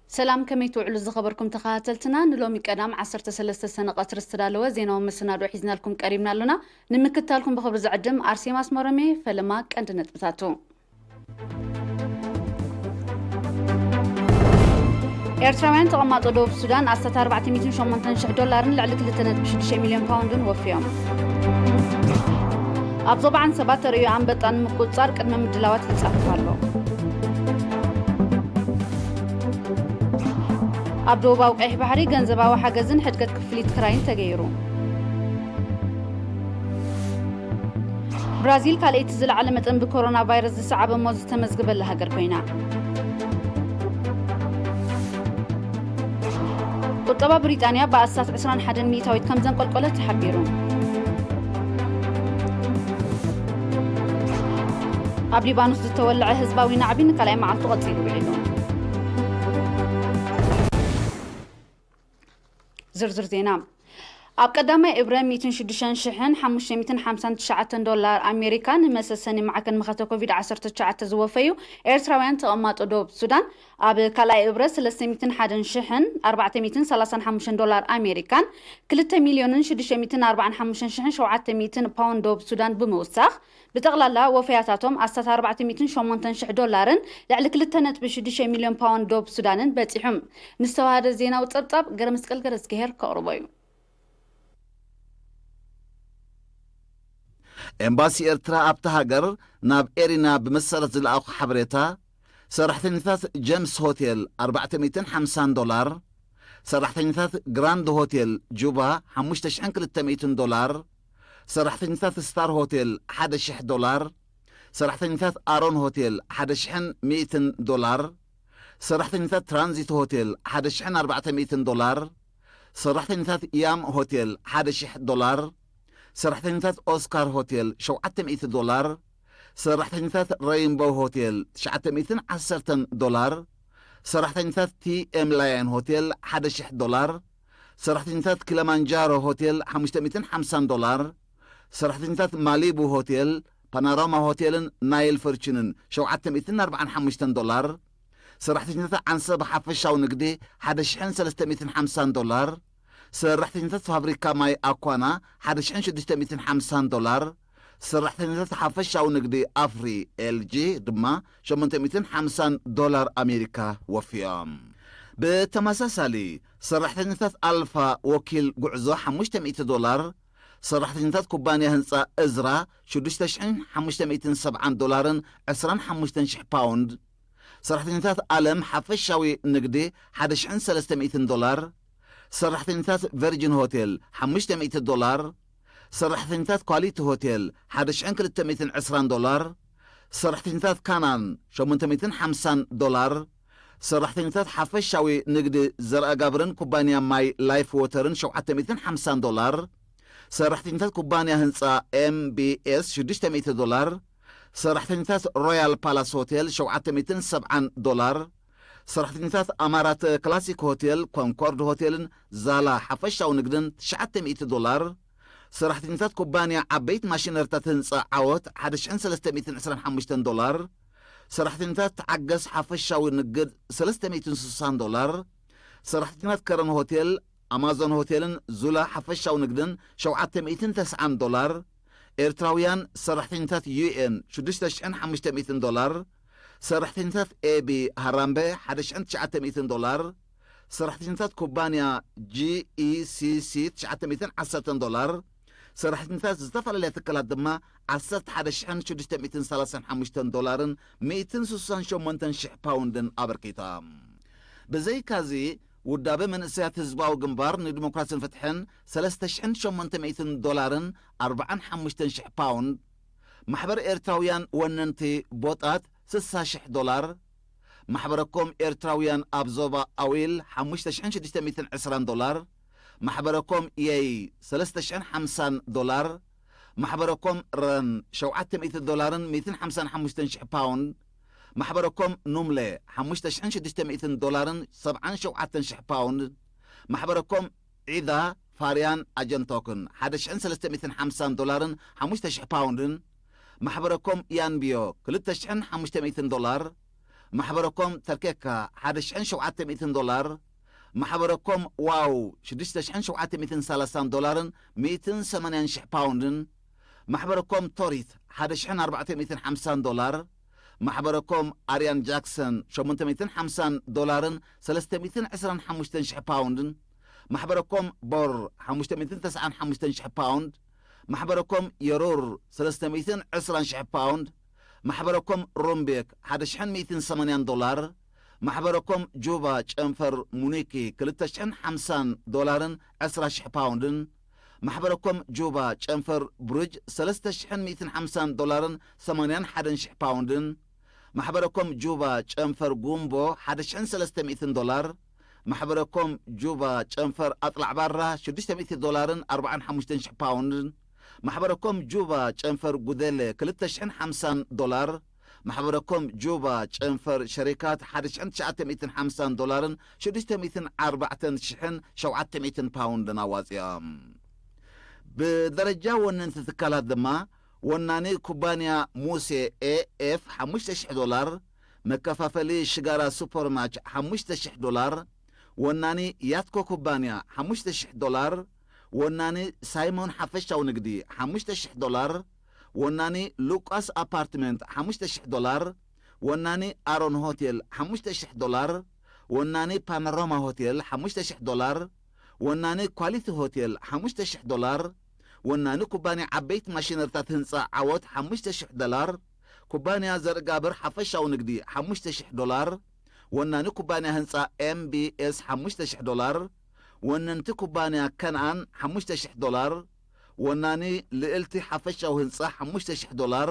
ሰላም፣ ከመይ ትውዕሉ ዝኸበርኩም ተኸታተልትና? ንሎሚ ቀዳም ዓሰርተ ሰለስተ ሰነ ቀትሪ ዝተዳለወ ዜናዊ መሰናድኦ ሒዝናልኩም ቀሪብና ኣሎና። ንምክትታልኩም ብኽብሪ ዝዕድም ኣርሴማ ኣስመሮም እየ። ፈለማ ቀንዲ ነጥብታቱ። ኤርትራውያን ተቐማጦ ደቡብ ሱዳን ኣስታት ኣርባዕተ ሚእትን ሸሞንተን ሽሕ ዶላርን ልዕሊ ክልተ ነጥቢ ሽዱሽተ ሚልዮን ፓውንድን ወፍዮም። ኣብ ዞባ ዓንሰባ ተርእዮ ኣንበጣ ንምቁጽጻር ቅድመ ምድላዋት ይጻፈፍ ኣሎ። ኣብ ደቡባዊ ቀይሕ ባሕሪ ገንዘባዊ ሓገዝን ሕድገት ክፍሊት ክራይን ተገይሩ። ብራዚል ካልኣይቲ ዝለዓለ መጠን ብኮሮና ቫይረስ ዝሰዓበ ሞት ዝተመዝገበላ ሃገር ኮይና። ቁጠባ ብሪጣንያ ብኣስታት ዕስራን ሓደን ሚእታዊት ከም ዘንቆልቆለ ተሓቢሩ። ኣብ ሊባኖስ ዝተወለዐ ህዝባዊ ናዕቢ ንካልኣይ መዓልቱ ቀጺሉ ውዒሉ። ዝርዝር ዜና። ኣብ ቀዳማይ እብረ ሚእትን ሽዱሽተን ሽሕን ሓሙሽተ ሚእትን ሓምሳን ትሽዓተን ዶላር ኣሜሪካ ንመሰሰኒ ማዕከን መኸተ ኮቪድ ዓሰርተ ትሽዓተ ዝወፈዩ ኤርትራውያን ተቐማጦ ደቡብ ሱዳን፣ ኣብ ካልኣይ እብረ ሰለስተ ሚእትን ሓደን ሽሕን ኣርባዕተ ሚእትን ሰላሳን ሓሙሽተን ዶላር ኣሜሪካን ክልተ ሚልዮንን ሽዱሽተ ሚእትን ኣርባዓን ሓሙሽተን ሽሕን ሸውዓተ ሚእትን ፓውንድ ደቡብ ሱዳን ብምውሳኽ፣ ብጠቕላላ ወፈያታቶም ኣስታት ኣርባዕተ ሚእትን ሸሞንተን ሽሕ ዶላርን ልዕሊ ክልተ ነጥቢ ሽዱሽተ ሚልዮን ፓውንድ ደቡብ ሱዳንን በጺሑ። ንዝተዋሃደ ዜናዊ ጸብጻብ ገረመስቀል ገረዝግሄር ከቕርቦ እዩ። ኤምባሲ ኤርትራ ኣብታ ሃገር ናብ ኤሪና ብመሰረት ዝለኣኹ ሓበሬታ፣ ሰራሕተኛታት ጀምስ ሆቴል ኣርባዕተ ሚእትን ሓምሳን ዶላር፣ ሰራሕተኛታት ግራንድ ሆቴል ጁባ ሓሙሽተ ሽሕን ክልተ ሚእትን ዶላር፣ ሰራሕተኛታት ስታር ሆቴል ሓደ ሽሕ ዶላር፣ ሰራሕተኛታት ኣሮን ሆቴል ሓደ ሽሕን ሚእትን ዶላር፣ ሰራሕተኛታት ትራንዚት ሆቴል ሓደ ሽሕን ኣርባዕተ ሚእትን ዶላር፣ ሰራሕተኛታት ያም ሆቴል ሓደ ሽሕ ዶላር፣ ሰራሕተኛታት ኦስካር ሆቴል ሸውዓተ ሚእቲ ዶላር፣ ሰራሕተኛታት ሬይንቦው ሆቴል ትሽዓተ ሚእትን ዓሰርተን ዶላር፣ ሰራሕተኛታት ቲ ኤም ላየን ሆቴል ሓደ ሽሕ ዶላር፣ ሰራሕተኛታት ኪለማንጃሮ ሆቴል ሓሙሽተ ሚእትን ሓምሳን ዶላር፣ ሰራሕተኛታት ማሊቡ ሆቴል፣ ፓናሮማ ሆቴልን ናይል ፎርቹንን ሸውዓተ ሚእትን ኣርባዓን ሓሙሽተን ዶላር፣ ሰራሕተኛታት ዓንሰባ ሓፈሻዊ ንግዲ ሓደ ሽሕን ሰለስተ ሚእትን ሓምሳን ዶላር፣ ሰራሕተኛታት ፋብሪካ ማይ ኣኳና ሓደ ሽሕን ሽዱሽተ ሚእትን ሓምሳን ዶላር፣ ሰራሕተኛታት ሓፈሻዊ ንግዲ ኣፍሪ ኤል ጂ ድማ ሸሞንተ ሚእትን ሓምሳን ዶላር ኣሜሪካ ወፍዮም። ብተመሳሳሊ፣ ሰራሕተኛታት ኣልፋ ወኪል ጉዕዞ ሓሙሽተ ሚእቲ ዶላር፣ ሰራሕተኛታት ኩባንያ ህንጻ እዝራ ሽዱሽተ ሽሕን ሓሙሽተ ሚእትን ሰብዓን ዶላርን ዕስራን ሓሙሽተን ሽሕ ፓውንድ፣ ሰራሕተኛታት ኣለም ሓፈሻዊ ንግዲ ሓደ ሽሕን ሰለስተ ሚእትን ዶላር፣ ሰራሕተኛታት ቨርጅን ሆቴል ሓሙሽተ ሚእቲ ዶላር፣ ሰራሕተኛታት ኳሊቲ ሆቴል ሓደ ሽሕን ክልተ ሚእትን ዕስራን ዶላር፣ ሰራሕተኛታት ካናን ሸሞንተ ሚእትን ሓምሳን ዶላር፣ ሰራሕተኛታት ሓፈሻዊ ንግዲ ዘርኣጋብርን ኩባንያ ማይ ላይፍ ዎተርን ሸውዓተ ሚእትን ሓምሳን ዶላር፣ ሰራሕተኛታት ኩባንያ ህንጻ ኤም ቢ ኤስ ሽዱሽተ ሚእቲ ዶላር፣ ሰራሕተኛታት ሮያል ፓላስ ሆቴል ሸውዓተ ሚእትን ሰብዓን ዶላር፣ ሰራሕተኛታት ኣማራት ክላሲክ ሆቴል፣ ኮንኮርድ ሆቴልን ዛላ ሓፈሻዊ ንግድን ትሽዓተ ሚእቲ ዶላር፣ ሰራሕተኛታት ኩባንያ ዓበይቲ ማሽነሪታት ህንጻ ዓወት ሓደ ሽሕን ሰለስተ ሚእትን ዕስራን ሓሙሽተን ዶላር፣ ሰራሕተኛታት ተዓገስ ሓፈሻዊ ንግድ ሰለስተ ሚእትን ስሳን ዶላር፣ ሰራሕተኛታት ከረን ሆቴል፣ ኣማዞን ሆቴልን ዙላ ሓፈሻዊ ንግድን ሸውዓተ ሚእትን ተስዓን ዶላር፣ ኤርትራውያን ሰራሕተኛታት ዩ ኤን ሽዱሽተ ሽሕን ሓሙሽተ ሚእትን ዶላር፣ ሰራሕተኛታት ኤ ቢ ሃራምበ ሓደ ሽሕን ትሽዓተ ሚእትን ዶላር፣ ሰራሕተኛታት ኩባንያ ጂ ኢ ሲ ሲ ትሽዓተ ሚእትን ዓሰርተን ዶላር፣ ሰራሕተኛታት ዝተፈላለያ ትካላት ድማ ዓሰርተ ሓደ ሽሕን ሽዱሽተ ሚእትን ሰላሳን ሓሙሽተን ዶላርን ሚእትን ስሳን ሸሞንተን ሽሕ ፓውንድን ኣበርኪቶም። ብዘይካዚ፣ ውዳበ መንእሰያት ህዝባዊ ግንባር ንዲሞክራሲን ፍትሕን ሰለስተ ሽሕን ሸሞንተ ሚእትን ዶላርን ኣርባዓን ሓሙሽተን ሽሕ ፓውንድ፣ ማሕበር ኤርትራውያን ወነንቲ ቦጣት ስሳ ሽሕ ዶላር፣ ማሕበረኮም ኤርትራውያን ኣብ ዞባ ኣዊል ሓሙሽተ ሽሕን ሽዱሽተ ሚእትን ዕስራን ዶላር፣ ማሕበረኮም የይ ሰለስተ ሽሕን ሓምሳን ዶላር፣ ማሕበረኮም ረን ሸውዓተ ሚእቲ ዶላርን ሚእትን ሓምሳን ሓሙሽተን ሽሕ ፓውንድ፣ ማሕበረኮም ኑምለ ሓሙሽተ ሽሕን ሽዱሽተ ሚእትን ዶላርን ሰብዓን ሸውዓተን ሽሕ ፓውንድ፣ ማሕበረኮም ዒዛ ፋርያን ኣጀንቶክን ሓደ ሽሕን ሰለስተ ሚእትን ሓምሳን ዶላርን ሓሙሽተ ሽሕ ፓውንድን፣ ማሕበረኮም ያንቢዮ ክልተ ሽሕን ሓሙሽተ ሚእትን ዶላር፣ ማሕበረኮም ተርኬካ ሓደ ሽሕን ሸውዓተ ሚእትን ዶላር፣ ማሕበረኮም ዋው ሽዱሽተ ሽሕን ሸውዓተ ሚእትን ሰላሳን ዶላርን ሚእትን ሰማንያን ሽሕ ፓውንድን፣ ማሕበረኮም ቶሪት ሓደ ሽሕን ኣርባዕተ ሚእትን ሓምሳን ዶላር፣ ማሕበረኮም ኣርያን ጃክሰን ሸሞንተ ሚእትን ሓምሳን ዶላርን ሰለስተ ሚእትን ዕስራን ሓሙሽተን ሽሕ ፓውንድን፣ ማሕበረኮም ቦር ሓሙሽተ ሚእትን ተስዓን ሓሙሽተን ሽሕ ፓውንድ፣ ማሕበረኮም የሩር ሰለስተ ሚእትን ዕስራን ሽሕ ፓውንድ፣ ማሕበረኮም ሩምቤክ ሓደ ሽሕን ሚእትን ሰማንያን ዶላር፣ ማሕበረኮም ጁባ ጨንፈር ሙኒኪ ክልተ ሽሕን ሓምሳን ዶላርን ዕስራ ሽሕ ፓውንድን፣ ማሕበረኮም ጁባ ጨንፈር ብሩጅ ሰለስተ ሽሕን ሚእትን ሓምሳን ዶላርን ሰማንያን ሓደን ሽሕ ፓውንድን፣ ማሕበረኮም ጁባ ጨንፈር ጉምቦ ሓደ ሽሕን ሰለስተ ሚእትን ዶላር፣ ማሕበረኮም ጁባ ጨንፈር ኣጽላዕ ባራ ሽዱሽተ ሚእቲ ዶላርን ኣርባዓን ሓሙሽተን ሽሕ ፓውንድን፣ ማሕበረኮም juba ጨንፈር ጉደለ ክልተ ሽሕን ሓምሳን ዶላር፣ ማሕበረኮም juba ጨንፈር ሸሪካት ሓደ ሽሕን ትሽዓተ ሚእትን ሓምሳን ዶላርን ሽዱሽተ ሚእትን ኣርባዕተን ሽሕን ሸውዓተ ሚእትን ፓውንድን ኣዋጺኦም። ብደረጃ ወነንቲ ትካላት ድማ ወናኒ ኩባንያ ሙሴ ኤኤፍ ሓሙሽተ ሽሕ ዶላር፣ መከፋፈሊ ሽጋራ ሱፐርማች ሓሙሽተ ሽሕ ዶላር፣ ወናኒ ያትኮ ኩባንያ ሓሙሽተ ሽሕ ዶላር፣ ወናኒ ሳይሞን ሓፈሻዊ ንግዲ ሓሙሽተ ሽሕ ዶላር፣ ወናኒ ሉቃስ ኣፓርትመንት ሓሙሽተ ሽሕ ዶላር፣ ወናኒ ኣሮን ሆቴል ሓሙሽተ ሽሕ ዶላር፣ ወናኒ ፓኖራማ ሆቴል ሓሙሽተ ሽሕ ዶላር፣ ወናኒ ኳሊቲ ሆቴል ሓሙሽተ ሽሕ ዶላር፣ ወናኒ ኩባንያ ዓበይቲ ማሽነሪታት ህንጻ ዓወት ሓሙሽተ ሽሕ ዶላር፣ ኩባንያ ዘርእጋብር ሓፈሻዊ ንግዲ ሓሙሽተ ሽሕ ዶላር፣ ወናኒ ኩባንያ ህንጻ ኤምቢኤስ ሓሙሽተ ሽሕ ዶላር፣ ወነንቲ ኩባንያ ከነኣን ሓሙሽተ ሽሕ ዶላር፣ ወናኒ ልእልቲ ሓፈሻዊ ህንጻ ሓሙሽተ ሽሕ ዶላር፣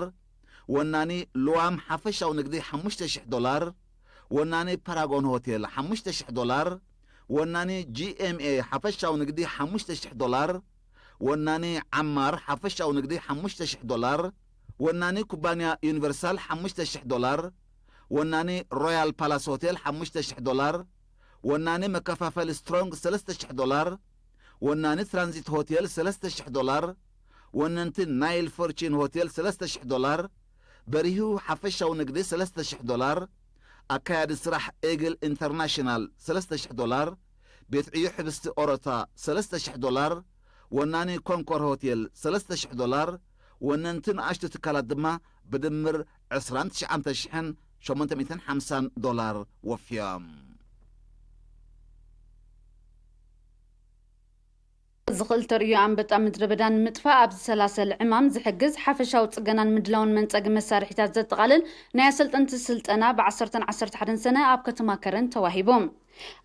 ወናኒ ልዋም ሓፈሻዊ ንግዲ ሓሙሽተ ሽሕ ዶላር፣ ወናኒ ፓራጎን ሆቴል ሓሙሽተ ሽሕ ዶላር፣ ወናኒ ጂኤምኤ ሓፈሻዊ ንግዲ ሓሙሽተ ሽሕ ዶላር፣ ወናኒ ዓማር ሓፈሻዊ ንግዲ ሓሙሽተ ሽሕ ዶላር፣ ወናኒ ኩባንያ ዩኒቨርሳል ሓሙሽተ ሽሕ ዶላር፣ ወናኒ ሮያል ፓላስ ሆቴል ሓሙሽተ ሽሕ ዶላር፣ ወናኒ መከፋፈሊ ስትሮንግ ሰለስተ ሽሕ ዶላር፣ ወናኒ ትራንዚት ሆቴል ሰለስተ ሽሕ ዶላር፣ ወነንቲ ናይል ፎርቺን ሆቴል ሰለስተ ሽሕ ዶላር፣ በሪሁ ሓፈሻዊ ንግዲ ሰለስተ ሽሕ ዶላር፣ ኣካያዲ ስራሕ ኤግል ኢንተርናሽናል ሰለስተ ሽሕ ዶላር፣ ቤት ዕዮ ሕብስቲ ኦሮታ ሰለስተ ሽሕ ዶላር፣ ወናኒ ኮንኮር ሆቴል ሰለስተ ሽሕ ዶላር፣ ወነንቲ ንኣሽቱ ትካላት ድማ ብድምር ዕስራን ትሽዓተ ሽሕን ሸሞንተ ሚእትን ሓምሳን ዶላር ወፍዮም። ዝኽእል ተርእዮ ኣንበጣ ምድረ በዳ ንምጥፋእ ኣብ ዝሰላሰል ዕማም ዝሕግዝ ሓፈሻዊ ጽገናን ምድላውን መንጸጊ መሳርሒታት ዘጠቓልል ናይ ኣሰልጠንቲ ስልጠና ብ10ን ዓሰርተ ሓደን ሰነ ኣብ ከተማ ከረን ተዋሂቡ።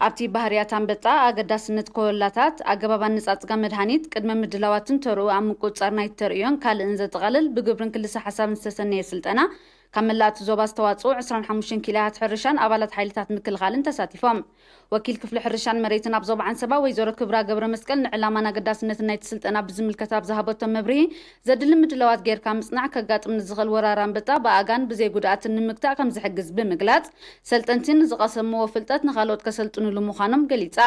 ኣብቲ ባህርያት ኣንበጣ፣ ኣገዳስነት ኮለላታት፣ ኣገባብ ኣነጻጽጋ መድሃኒት፣ ቅድመ ምድላዋትን ተርኡ ኣብ ምቁጽጻር ናይ ተርእዮን ካልእን ዘጠቓልል ብግብርን ክልሰ ሓሳብን ዝተሰነየ ስልጠና ካብ መላእ እቲ ዞባ ዝተዋጽኡ ዕስራን ሓሙሽተን ክኢላታት ሕርሻን ኣባላት ሓይልታት ምክልኻልን ተሳቲፎም። ወኪል ክፍሊ ሕርሻን መሬትን ኣብ ዞባ ዓንሰባ ወይዘሮ ክብራ ገብረ መስቀል ንዕላማን ኣገዳስነትን ናይቲ ስልጠና ብዝምልከት ኣብ ዝሃበቶ መብርሂ፣ ዘድሊ ምድላዋት ጌርካ ምጽናዕ ከጋጥም ንዝኽእል ወራር ኣንበጣ ብኣጋን ብዘይ ጉድኣትን ንምግታእ ከም ዝሕግዝ ብምግላጽ፣ ሰልጠንቲ ንዝቐሰምዎ ፍልጠት ንኻልኦት ከሰልጥኑሉ ምዃኖም ገሊጻ።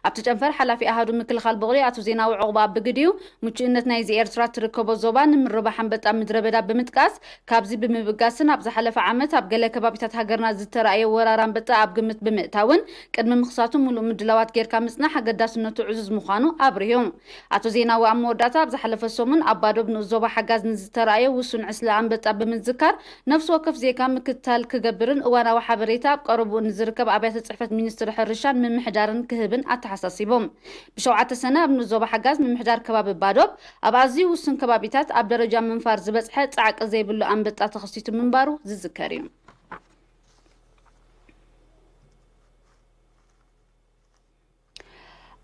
ኣብቲ ጨንፈር ሓላፊ ኣሃዱ ምክልኻል ብቑሪ ኣቶ ዜናዊ ዑቕባ ብግዲኡ፣ ምቹእነት ናይዚ ኤርትራ ትርከቦ ዞባ ንምርባሕ ኣንበጣ ምድረ በዳ ብምጥቃስ፣ ካብዚ ብምብጋስን ኣብ ዝሓለፈ ዓመት ኣብ ገለ ከባቢታት ሃገርና ዝተራእየ ወራር ኣንበጣ ኣብ ግምት ብምእታውን፣ ቅድሚ ምኽሳቱ ምሉእ ምድላዋት ጌርካ ምጽናሕ ኣገዳስነቱ ዕዙዝ ምዃኑ ኣብሪሁ። ኣቶ ዜናዊ ኣብ መወዳእታ፣ ኣብ ዝሓለፈ ሰሙን ኣብ ባዶብ ንኡስ ዞባ ሓጋዝ ንዝተራእየ ውሱን ዕስለ ኣንበጣ ብምዝካር፣ ነፍሲ ወከፍ ዜጋ ምክትታል ክገብርን እዋናዊ ሓበሬታ ኣብ ቀረብኡ ንዝርከብ ኣብያተ ጽሕፈት ሚኒስትሪ ሕርሻን ምምሕዳርን ክህብን ኣተሓሳሲቡ። ብሸውዓተ ሰነ ኣብ ንኡስ ዞባ ሓጋዝ ምምሕዳር ከባቢ ባዶብ ኣብ ኣዝዩ ውሱን ከባቢታት ኣብ ደረጃ ምንፋር ዝበጽሐ ጻዕቂ ዘይብሉ ኣንበጣ ተኸሲቱ ምንባሩ ዝዝከር እዩ።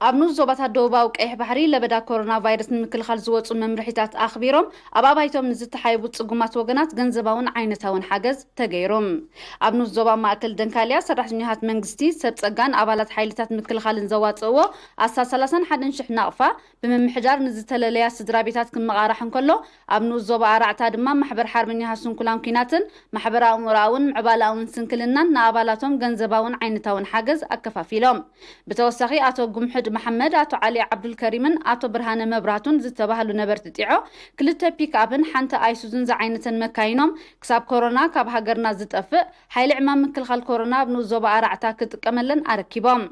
ኣብ ንኡስ ዞባታት ደቡባዊ ቀይሕ ባሕሪ ለበዳ ኮሮና ቫይረስ ንምክልኻል ዝወፁ መምርሒታት ኣኽቢሮም ኣብ ኣባይቶም ንዝተሓየቡ ፅጉማት ወገናት ገንዘባውን ዓይነታውን ሓገዝ ተገይሩ። ኣብ ንኡስ ዞባ ማእከል ደንካልያ ሰራሕተኛታት መንግስቲ፣ ሰብ ፀጋን ኣባላት ሓይልታት ምክልኻልን ዘዋፅእዎ ኣስታት ሰላሳን ሓደን ሽሕ ናቕፋ ብምምሕዳር ንዝተለለያ ስድራ ቤታት ክመቓራሕ እንከሎ፣ ኣብ ንኡስ ዞባ ኣራዕታ ድማ ማሕበር ሓርበኛ ሃሱን ኩላን ኲናትን ማሕበራዊ ምርኣውን ምዕባላውን ስንክልናን ንኣባላቶም ገንዘባውን ዓይነታውን ሓገዝ ኣከፋፊሎም። ብተወሳኺ ኣቶ ጉምሕድ መሓመድ፣ ኣቶ ዓሊ ዓብዱልከሪምን ኣቶ ብርሃነ መብራቱን ዝተባህሉ ነበርቲ ጢዖ፣ ክልተ ፒክኣፕን ሓንቲ ኣይሱዙን ዝዓይነተን መካይኖም፣ ክሳብ ኮሮና ካብ ሃገርና ዝጠፍእ፣ ሓይሊ ዕማም ምክልኻል ኮሮና ኣብ ንኡስ ዞባ ኣራዕታ ክጥቀመለን ኣረኪቦም።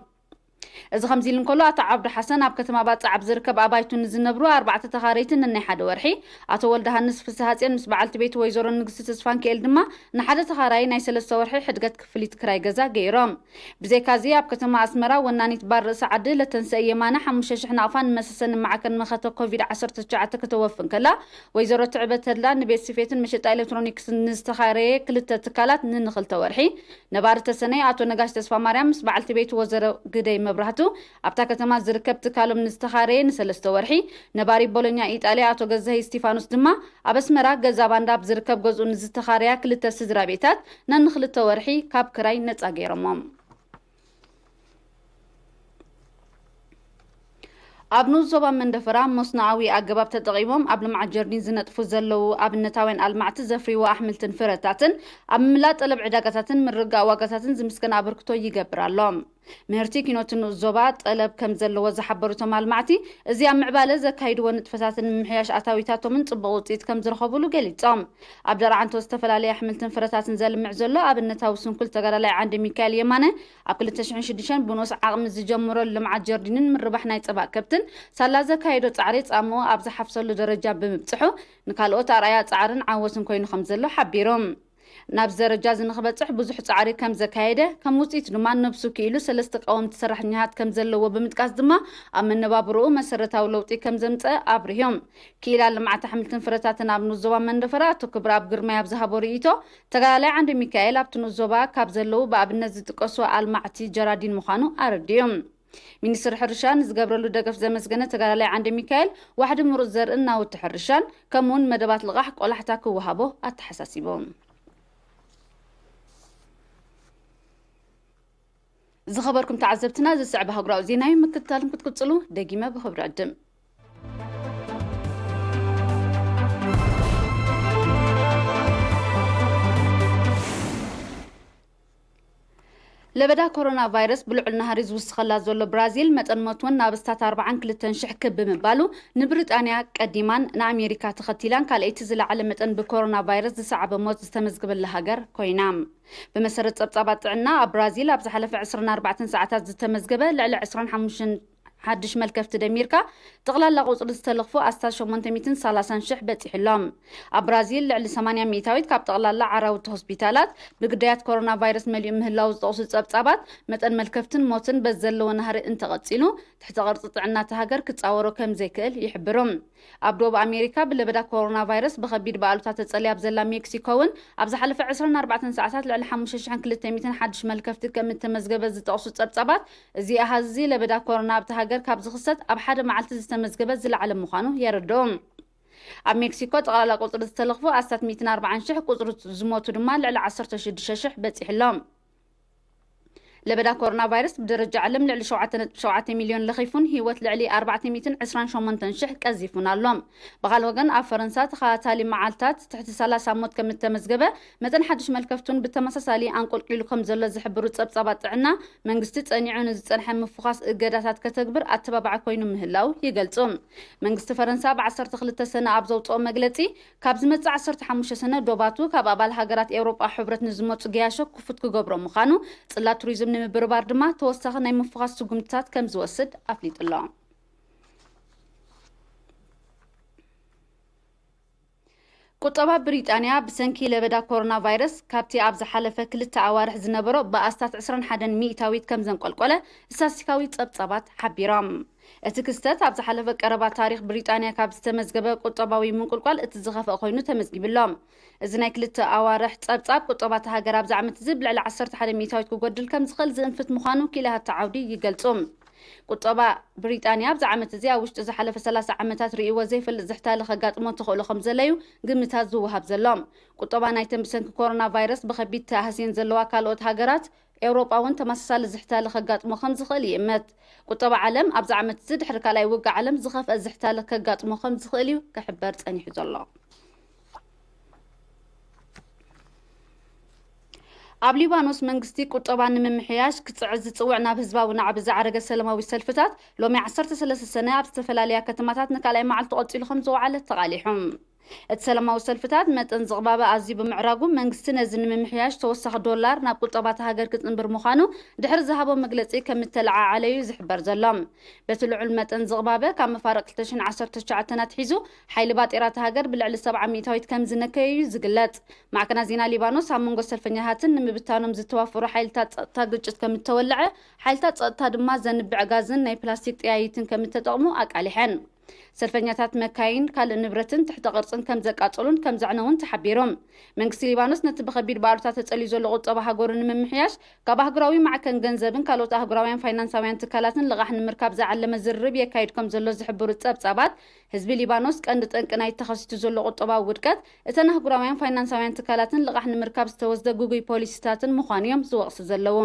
እዚ ከምዚ ኢሉ እንከሎ፣ ኣቶ ዓብዱ ሓሰን ኣብ ከተማ ባጽዕ ኣብ ዝርከብ ኣባይቱ ንዝነብሩ ኣርባዕተ ተኻረይቲ ነናይ ሓደ ወርሒ፣ ኣቶ ወልደሃንስ ፍስሃጽዮን ምስ በዓልቲ ቤቱ ወይዘሮ ንግስቲ ተስፋንኪኤል ድማ ንሓደ ተኻራዪ ናይ ሰለስተ ወርሒ ሕድገት ክፍሊት ክራይ ገዛ ገይሮም። ብዘይካዚ፣ ኣብ ከተማ ኣስመራ ወናኒት ባር ርእሲ ዓዲ ለተንሰእ የማነ ሓሙሽተ ሽሕ ናቕፋ ንመሰሰኒ ማዕከን መኸተ ኮቪድ ዓሰርተ ትሽዓተ ከተወፊ እንከላ፣ ወይዘሮ ትዕበ ተድላ ንቤት ስፌትን መሸጣ ኤሌክትሮኒክስን ንዝተኻረየ ክልተ ትካላት ንንኽልተ ወርሒ፣ ነባሪ ተሰነይ ኣቶ ነጋሽ ተስፋማርያም ምስ በዓልቲ ቤቱ ወይዘሮ ግደይ መብራህቱ ኣብታ ከተማ ዝርከብ ትካሎም ንዝተኻረየ ንሰለስተ ወርሒ፣ ነባሪ ቦሎኛ ኢጣልያ ኣቶ ገዛሀይ እስቲፋኖስ ድማ ኣብ ኣስመራ ገዛ ባንዳ ኣብ ዝርከብ ገዝኡ ንዝተኻረያ ክልተ ስድራ ቤታት ነንክልተ ወርሒ ካብ ክራይ ነጻ ገይሮሞም። ኣብ ንኡስ ዞባ መንደፈራ መስኖኣዊ ኣገባብ ተጠቒሞም ኣብ ልምዓት ጀርዲን ዝነጥፉ ዘለዉ ኣብነታውያን ኣልማዕቲ ዘፍርይዎ ኣሕምልትን ፍረታትን ኣብ ምምላእ ጠለብ ዕዳጋታትን ምርግጋእ ዋጋታትን ዝምስገን ኣበርክቶ ይገብር ኣሎ። ምህርቲ ኪኖትን ንኡስ ዞባ ጠለብ ከም ዘለዎ ዝሓበሩ እቶም ኣልማዕቲ፣ እዚ ኣብ ምዕባለ ዘካይድዎ ንጥፈታትን ምምሕያሽ ኣታዊታቶምን ጽቡቕ ውጽኢት ከም ዝረኸቡሉ ገሊጾም። ኣብ ደርዓንቶ ዝተፈላለየ ኣሕምልትን ፍረታትን ዘልምዕ ዘሎ ኣብነታዊ ስንኩል ተጋዳላይ ዓንደ ሚካኤል የማነ፣ ኣብ ክልተ ሽሕን ሽዱሽተን ብንኡስ ዓቕሚ ዝጀመሮ ልምዓት ጀርዲንን ምርባሕ ናይ ጸባ ከብትን ሳላ ዘካየዶ ጻዕሪ ጻምኡ ኣብ ዝሓፍሰሉ ደረጃ ብምብጽሑ፣ ንካልኦት ኣርኣያ ጻዕርን ዓወትን ኮይኑ ከም ዘሎ ሓቢሩ። ናብዚ ደረጃ እዚ ንኽበጽሕ ብዙሕ ጻዕሪ ከም ዘካየደ፣ ከም ውጽኢት ድማ ነብሱ ክኢሉ ሰለስተ ቀወምቲ ሰራሕተኛታት ከም ዘለዎ ብምጥቃስ ድማ ኣብ መነባብሮኡ መሰረታዊ ለውጢ ከም ዘምጸ ኣብሪሁ። ክኢላ ልምዓት ኣሕምልትን ፍረታትን ኣብ ንኡስ ዞባ መንደፈራ ኣቶ ክብረኣብ ግርማይ ኣብ ዝሃቦ ርእይቶ፣ ተጋዳላይ ዓንደ ሚካኤል ኣብቲ ንኡስ ዞባ ካብ ዘለዉ ብኣብነት ዝጥቀሱ ኣልማዕቲ ጀራዲን ምዃኑ ኣረዲኡ። ሚኒስትሪ ሕርሻ ንዝገብረሉ ደገፍ ዘመስገነ ተጋዳላይ ዓንደ ሚካኤል፣ ዋሕዲ ምሩፅ ዘርእን ናውቲ ሕርሻን ከምኡውን መደባት ልቓሕ ቆላሕታ ክወሃቦ ኣተሓሳሲቡ። ዝኸበርኩም ተዓዘብትና፣ ዝስዕብ ኣህጉራዊ ዜና እዩ። ምክትታልኩም ክትቅጽሉ ደጊመ ብኽብሪ ዕድም። ለበዳ ኮሮና ቫይረስ ብልዑል ናህሪ ዝውስኸላ ዘሎ ብራዚል፣ መጠን ሞት እውን ናብ ስታት ኣርባዓን ክልተን ሽሕ ክብ ብምባሉ፣ ንብሪጣንያ ቀዲማን ንኣሜሪካ ተኸቲላን ካልኣይቲ ዝለዓለ መጠን ብኮሮና ቫይረስ ዝሰዓበ ሞት ዝተመዝገበላ ሃገር ኮይና። ብመሰረት ጸብጻባት ጥዕና፣ ኣብ ብራዚል ኣብ ዝሓለፈ ዕስራን ኣርባዕተን ሰዓታት ዝተመዝገበ ልዕሊ ዕስራን ሓሙሽተን ሓድሽ መልከፍቲ ደሚርካ፣ ጠቕላላ ቁጽሪ ዝተለኽፉ ኣስታት ሸሞንተ ሚእትን ሰላሳን ሽሕ በጺሑ ኣሎ። ኣብ ብራዚል ልዕሊ ሰማንያ ሚእታዊት ካብ ጠቕላላ ዓራውቲ ሆስፒታላት ብግዳያት ኮሮና ቫይረስ መሊኡ ምህላው ዝጠቕሱ ጸብጻባት፣ መጠን መልከፍትን ሞትን በዚ ዘለዎ ናህሪ እንተቐጺሉ፣ ትሕተ ቅርጺ ጥዕና እታ ሃገር ክጻወሮ ከም ዘይክእል ይሕብሩ። ኣብ ደቡብ ኣሜሪካ ብለበዳ ኮሮና ቫይረስ ብኸቢድ ብኣሉታ ተጸልያ ኣብ ዘላ ሜክሲኮ እውን፣ ኣብ ዝሓለፈ ዕስራን ኣርባዕተን ሰዓታት ልዕሊ ሓሙሽተ ሽሕን ክልተ ሚእትን ሓድሽ መልከፍቲ ከም እተመዝገበ ዝጠቕሱ ጸብጻባት፣ እዚ ኣሃዝ እዚ ለበዳ ኮሮና ኣብታ ሃገር ካብ ዝኽሰት ኣብ ሓደ መዓልቲ ዝተመዝገበ ዝለዓለ ምዃኑ የረድኡ። ኣብ ሜክሲኮ ጠቕላላ ቁጽሪ ዝተለኽፉ ኣስታት ሚእትን ኣርባዓን ሽሕ፣ ቁጽሪ ዝሞቱ ድማ ልዕሊ ዓሰርተ ሽዱሽተ ሽሕ በጺሑ ኣሎ። ለበዳ ኮሮና ቫይረስ ብደረጃ ዓለም ልዕሊ ሸውዓተ ነጥቢ ሸውዓተ ሚልዮን ለኺፉን ህይወት ልዕሊ ኣርባዕተ ሚእትን ዕስራን ሸሞንተን ሽሕ ቀዚፉን ኣሎ። ብኻልእ ወገን፣ ኣብ ፈረንሳ ተኸታታሊ መዓልታት ትሕቲ ሰላሳ ሞት ከም እተመዝገበ፣ መጠን ሓድሽ መልከፍቱን ብተመሳሳሊ ኣንቆልቂሉ ከም ዘሎ ዝሕብሩ ጸብጻባት ጥዕና፣ መንግስቲ ጸኒዑ ንዝጸንሐ ምፍዃስ እገዳታት ከተግብር ኣተባባዒ ኮይኑ ምህላው ይገልጹ። መንግስቲ ፈረንሳ ኣብ ዓሰርተ ክልተ ሰነ ኣብ ዘውጽኦ መግለጺ፣ ካብ ዝመጽእ ዓሰርተ ሓሙሽተ ሰነ ዶባቱ ካብ ኣባል ሃገራት ኤውሮጳ ሕብረት ንዝመጹ ገያሾ ክፉት ክገብሮ ምዃኑ፣ ጽላት ቱሪዝም ንምብርባር ድማ ተወሳኺ ናይ ምፍዃስ ስጉምትታት ከም ዝወስድ ኣፍሊጡ ኣሎ። ቁጠባ ብሪጣንያ ብሰንኪ ለበዳ ኮሮና ቫይረስ ካብቲ ኣብ ዝሓለፈ ክልተ ኣዋርሕ ዝነበሮ ብኣስታት ዕስራን ሓደን ሚእታዊት ከም ዘንቆልቆለ ስታስቲካዊ ጸብጻባት ሓቢሮም። እቲ ክስተት ኣብ ዝሓለፈ ቀረባ ታሪኽ ብሪጣንያ ካብ ዝተመዝገበ ቁጠባዊ ምንቁልቋል እቲ ዝኸፍአ ኮይኑ ተመዝጊቡ ኣሎ። እዚ ናይ ክልተ ኣዋርሕ ጸብጻብ ቁጠባ እታ ሃገር ኣብዚ ዓመት እዚ ብልዕሊ ዓሰርተ ሓደ ሚእታዊት ክጎድል ከም ዝኽእል ዝእንፍት ምዃኑ ክኢላታት እቲ ዓውዲ ይገልጹ። ቁጠባ ብሪጣንያ ኣብዚ ዓመት እዚ ኣብ ውሽጢ ዝሓለፈ ሰላሳ ዓመታት ርእይዎ ዘይፈልጥ ዝሕታለ ከጋጥሞ ተኽእሎ ከም ዘለዩ ግምታት ዝወሃብ ዘሎ። ቁጠባ ናይተን ብሰንኪ ኮሮና ቫይረስ ብኸቢድ ተሃስየን ዘለዋ ካልኦት ሃገራት ኤውሮጳ እውን ተመሳሳሊ ዝሕታለ ከጋጥሞ ከም ዝኽእል ይእመት። ቁጠባ ዓለም ኣብዚ ዓመት እዚ ድሕሪ ካልኣይ ውግእ ዓለም ዝኸፍአ ዝሕታለ ከጋጥሞ ከም ዝኽእል እዩ ክሕበር ጸኒሑ ዘሎ። ኣብ ሊባኖስ መንግስቲ ቁጠባ ንምምሕያሽ ክጽዕር ዝጽውዕ ናብ ህዝባዊ ናዕቢ ዝዓረገ ሰላማዊ ሰልፍታት ሎሚ ዓሰርተ ሰለስተ ሰነ ኣብ ዝተፈላለያ ከተማታት ንካልኣይ መዓልቲ ቀጺሉ ከም ዝወዓለ ተቓሊሑ። እቲ ሰላማዊ ሰልፍታት መጠን ዝቕባበ ኣዝዩ ብምዕራጉ መንግስቲ ነዚ ንምምሕያሽ ተወሳኺ ዶላር ናብ ቁጠባታ ሃገር ክጽንብር ምዃኑ ድሕሪ ዝሃቦ መግለጺ ከም እተለዓዓለ እዩ ዝሕበር ዘሎ። በቲ ልዑል መጠን ዝቕባበ ካብ መፋርቕ ክልተ ሽሕን ዓሰርተ ትሽዓተን ኣትሒዙ ሓይሊ ባጤራታ ሃገር ብልዕሊ ሰብዓ ሚእታዊት ከም ዝነከየ እዩ ዝግለጽ። ማዕከናት ዜና ሊባኖስ ኣብ መንጎ ሰልፈኛታትን ንምብታኖም ዝተዋፈሩ ሓይልታት ጸጥታ ግጭት ከም እተወልዐ፣ ሓይልታት ጸጥታ ድማ ዘንብዕ ጋዝን ናይ ፕላስቲክ ጠያይትን ከም እተጠቕሙ ኣቃሊሐን። ሰልፈኛታት መካይን ካልእ ንብረትን ትሕተ ቅርጽን ከም ዘቃጸሉን ከም ዘዕነውን ተሓቢሩ። መንግስቲ ሊባኖስ ነቲ ብኸቢድ ባእሉታ ተጸልዩ ዘሎ ቁጠባ ሃገሩ ንምምሕያሽ ካብ ኣህጉራዊ ማዕከን ገንዘብን ካልኦት ኣህጉራውያን ፋይናንሳውያን ትካላትን ልቓሕ ንምርካብ ዝዓለመ ዝርርብ የካይድ ከም ዘሎ ዝሕብሩ ጸብጻባት፣ ህዝቢ ሊባኖስ ቀንዲ ጠንቂ ናይ ተኸሲቱ ዘሎ ቁጠባዊ ውድቀት እተን ኣህጉራውያን ፋይናንሳውያን ትካላትን ልቓሕ ንምርካብ ዝተወስደ ግጉይ ፖሊሲታትን ምዃኑ እዮም ዝወቕሱ ዘለዉ።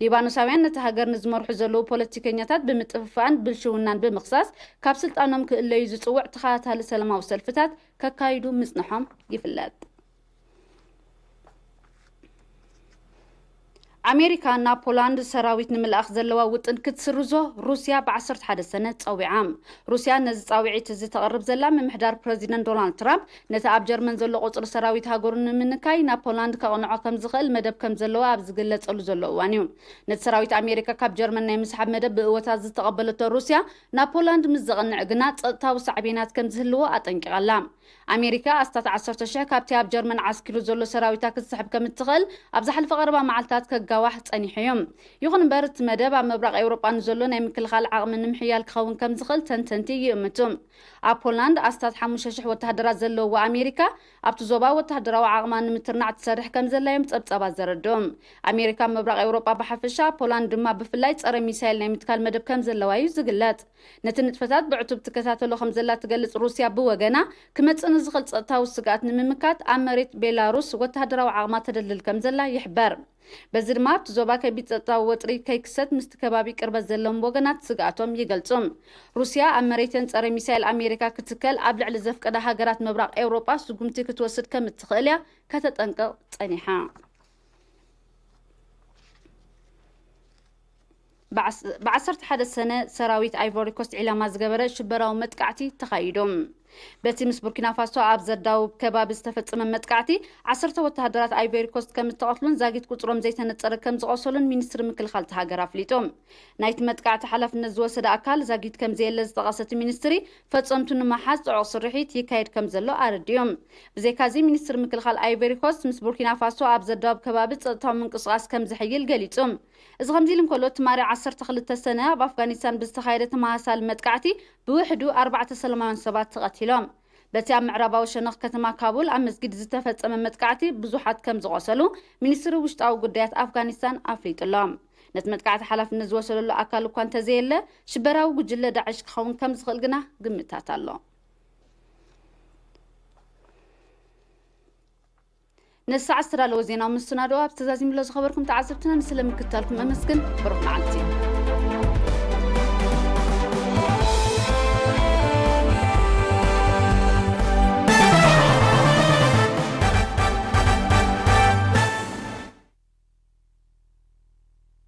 ሊባኖሳውያን ነቲ ሃገር ንዝመርሑ ዘለዉ ፖለቲከኛታት ብምጥፍፋእን ብልሽውናን ብምኽሳስ ካብ ስልጣኖም ክእለዩ ዝጽውዕ ተኸታታሊ ሰላማዊ ሰልፍታት ከካይዱ ምጽንሖም ይፍለጥ። ኣሜሪካ ናብ ፖላንድ ሰራዊት ንምልኣኽ ዘለዋ ውጥን ክትስርዞ ሩስያ ብ ዓሰርተ ሓደ ሰነ ጸዊዓ። ሩስያ ነዚ ጻውዒት እዚ ተቕርብ ዘላ፣ ምምሕዳር ፕረዚደንት ዶናልድ ትራምፕ ነቲ ኣብ ጀርመን ዘሎ ቁጽሪ ሰራዊት ሃገሩ ንምንካይ ናብ ፖላንድ ከቕንዖ ከም ዝኽእል መደብ ከም ዘለዋ ኣብ ዝግለጸሉ ዘሎ እዋን እዩ። ነቲ ሰራዊት ኣሜሪካ ካብ ጀርመን ናይ ምስሓብ መደብ ብእወታ ዝተቐበለቶ ሩስያ፣ ናብ ፖላንድ ምስ ዘቕንዕ ግና ጸጥታዊ ሳዕቤናት ከም ዝህልዎ ኣጠንቂቓላ። ኣሜሪካ ኣስታት ዓሰርተ ሽሕ ካብቲ ኣብ ጀርመን ዓስኪሩ ዘሎ ሰራዊታ ክትስሕብ ከም እትኽእል ኣብ ዝሓለፈ ቀረባ መዓልታት ከጋዋሕ ጸኒሑ እዩ። ይኹን እምበር፣ እቲ መደብ ኣብ ምብራቕ ኤውሮጳ ንዘሎ ናይ ምክልኻል ዓቕሚ ንምሕያል ክኸውን ከም ዝኽእል ተንተንቲ ይእምቱ። ኣብ ፖላንድ ኣስታት ሓሙሽተ ሽሕ ወተሃደራት ዘለውዋ ኣሜሪካ፣ ኣብቲ ዞባ ወተሃደራዊ ዓቕማ ንምትርናዕ ትሰርሕ ከም ዘላ እዮም ጸብጻባት ዘረድኡ። ኣሜሪካ ኣብ ምብራቕ ኤውሮጳ ብሓፈሻ፣ ፖላንድ ድማ ብፍላይ ጸረ ሚሳይል ናይ ምትካል መደብ ከም ዘለዋ እዩ ዝግለጽ። ነቲ ንጥፈታት ብዕቱብ ትከታተሎ ከም ዘላ ትገልጽ ሩስያ ብወገና፣ ክመጽእ ንዝኽእል ጸጥታዊ ስግኣት ንምምካት ኣብ መሬት ቤላሩስ ወተሃደራዊ ዓቕማ ተደልድል ከም ዘላ ይሕበር። በዚ ድማ ኣብቲ ዞባ ከቢድ ጸጥታዊ ወጥሪ ከይክሰት ምስቲ ከባቢ ቅርበት ዘለዎም ወገናት ስግኣቶም ይገልጹ። ሩስያ ኣብ መሬተን ጸረ ሚሳይል ኣሜሪካ ክትከል ኣብ ልዕሊ ዘፍቀዳ ሃገራት ምብራቕ ኤውሮጳ ስጉምቲ ክትወስድ ከም እትኽእል እያ ከተጠንቅቕ ጸኒሓ። ብዓሰርተ ሓደ ሰነ ሰራዊት ኣይቮሪ ኮስት ዒላማ ዝገበረ ሽበራዊ መጥቃዕቲ ተኻይዱ። በቲ ምስ ቡርኪና ፋሶ ኣብ ዘዳውብ ከባቢ ዝተፈጸመ መጥቃዕቲ ዓሰርተ ወተሃደራት ኣይቮሪ ኮስት ከም እተቐትሉን ዛጊት ቁጽሮም ዘይተነጸረ ከም ዝቖሰሉን ሚኒስትሪ ምክልኻል እቲ ሃገር ኣፍሊጡ። ናይቲ መጥቃዕቲ ሓላፍነት ዝወሰደ ኣካል ዛጊት ከም ዘየለ ዝጠቐሰ እቲ ሚኒስትሪ፣ ፈጸምቱ ንምሓዝ ጽዑቕ ስርሒት ይካየድ ከም ዘሎ ኣረዲኡ። ብዘይካዚ፣ ሚኒስትሪ ምክልኻል ኣይቮሪ ኮስት ምስ ቡርኪና ፋሶ ኣብ ዘዳውብ ከባቢ ጸጥታዊ ምንቅስቓስ ከም ዝሕይል ገሊጹ። እዚ ከምዚ ኢሉ እንከሎ፣ ትማሊ ዓሰርተ ክልተ ሰነ ኣብ ኣፍጋኒስታን ብዝተኻየደ ተመሳሳሊ መጥቃዕቲ ብውሕዱ ኣርባዕተ ሰላማውያን ሰባት ተቐቲሎም። በቲ ኣብ ምዕራባዊ ሸነኽ ከተማ ካቡል ኣብ መስጊድ ዝተፈጸመ መጥቃዕቲ ብዙሓት ከም ዝቖሰሉ ሚኒስትሪ ውሽጣዊ ጉዳያት ኣፍጋኒስታን ኣፍሊጡ ኣሎ። ነቲ መጥቃዕቲ ሓላፍነት ዝወሰደሉ ኣካል እኳ እንተዘየለ፣ ሽበራዊ ጉጅለ ዳዕሽ ክኸውን ከም ዝኽእል ግና ግምታት ኣሎ። ነዚ ሰዓት ዝተዳለወ ዜናዊ መሰናድኦ ኣብ ተዛዚምሎ ዝኸበርኩም ተዓዘብትና ንስለ ምክታልኩም ኣመስግን። ብሩኽ መዓልቲ።